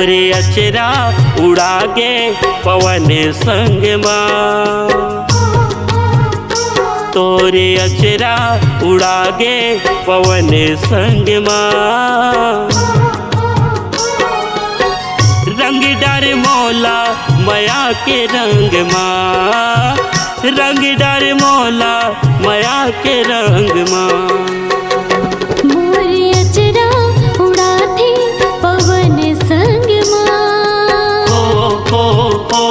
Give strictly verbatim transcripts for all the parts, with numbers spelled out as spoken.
रे अचरा उड़ा गे पवन संग मा, तोरे अचरा उड़ा गे पवन संग मा। रंग डार मोला मया के रंग मा, रंग डार मोला मया के रंग मा। मोर अचरा उड़ाथे पवन संग मा। ओ, ओ, ओ।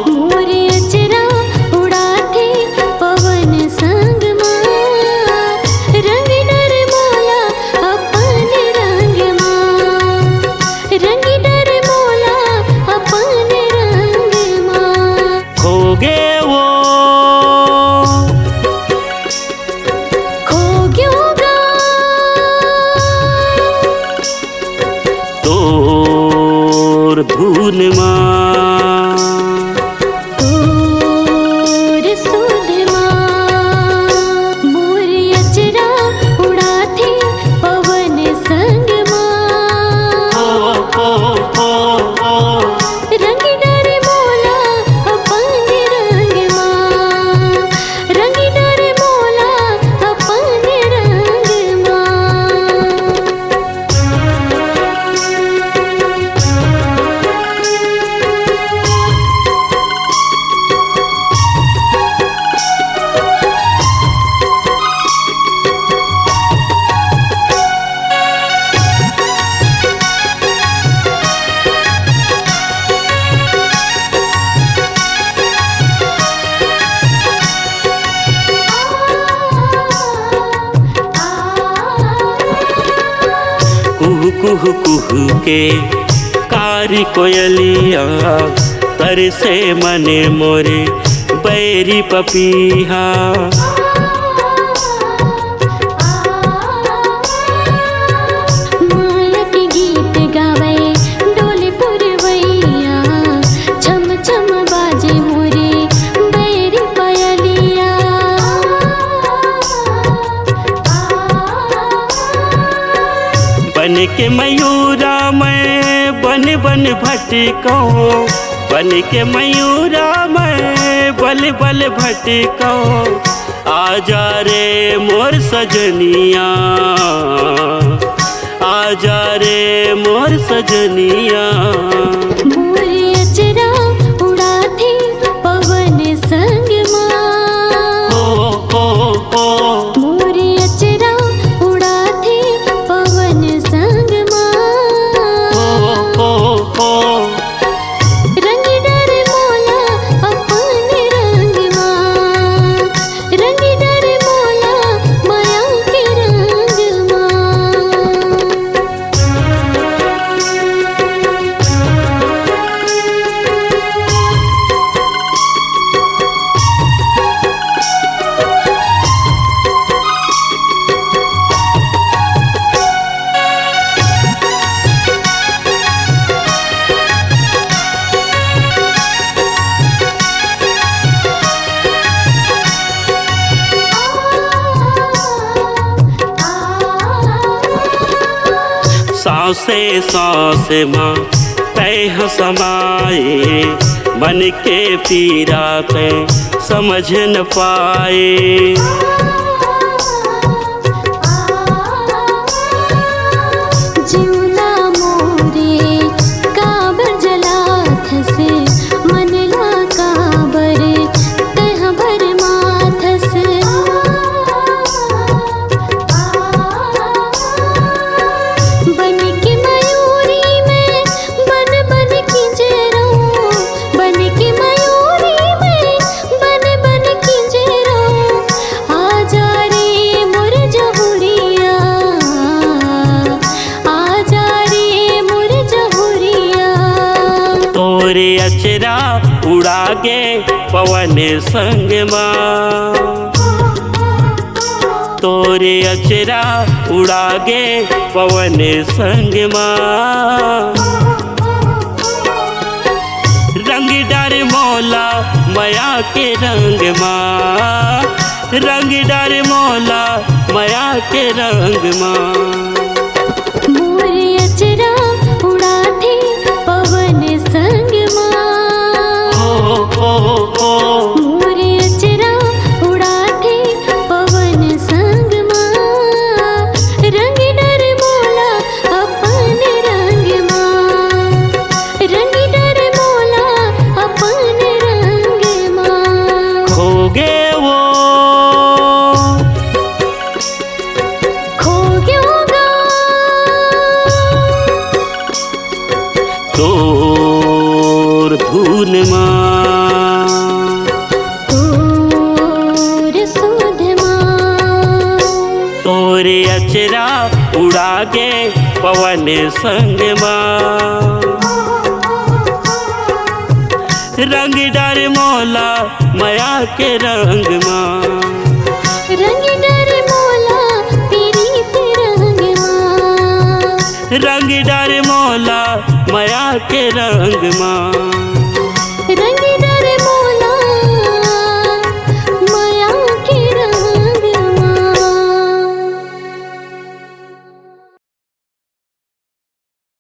मोर अचरा उड़ाथे पवन संग मा। रंग डार मोला अपन रंग मा। रंग डार मोला अपन रंग मा। खो गे वो, खो गयो गा। तोर धुन मा, तोर सुध मा। मोर अचरा उड़ाथे पवन संग मा। ओ, ओ, ओ, ओ। रंग डारे मोला अपन रंग मा। रंग डारे मोला अपन रंग मा। कुहु कुहु कुहु के कारी कोयलिया, तरसे मने मोरे बैरी पपीहा। माया के गीत गावे डोले पुरवैया, छम छम बाजे मोरे बैरी पयलिया। बन के मयूरा मैं बन बन भटकौं, बन के मयूरा मैं बल बल भटकौं। आजा रे मोर सजनिया, आजा रे मोर सजनिया। मोर अचरा उड़ाथे पवन संग मा। ओ, ओ, ओ। मोर अचरा उड़ाथे पवन संग मा। ओ, ओ, ओ। रंग डार मोला अपन रंग मा, रंग डार मोला मया के रंग मा। सांसे सांसे मा तैं ह समाए, मन के पीरा तैं समझ न पाए। जीवना मोरे काबर जलाथस, मन ला काबर तैं ह भरमाथस। बन के मयूरी मैं बन बन किंजरौं, बन के मयूरी मैं बन बन किंजरौं। आजा रे मोर जहुरिया, आजा रे मोर जहुरिया। तोरे अचरा उड़ा गे पवन संग मा, तोरे अचरा उड़ा गे पवन संग मा। रंग डार मोला मया के रंग मा, रंग डार मोला मया के रंग मा। मोर अचरा उड़ाथे पवन सुध मा, तोर सुध मा, तोरे अचरा उड़ा गे पवन संग मा। रंग डारे मोला मया के रंग मा, रंग डारे मोला पीरी के रंग मा, रंग डारे मोला मया के रंग मा। रंग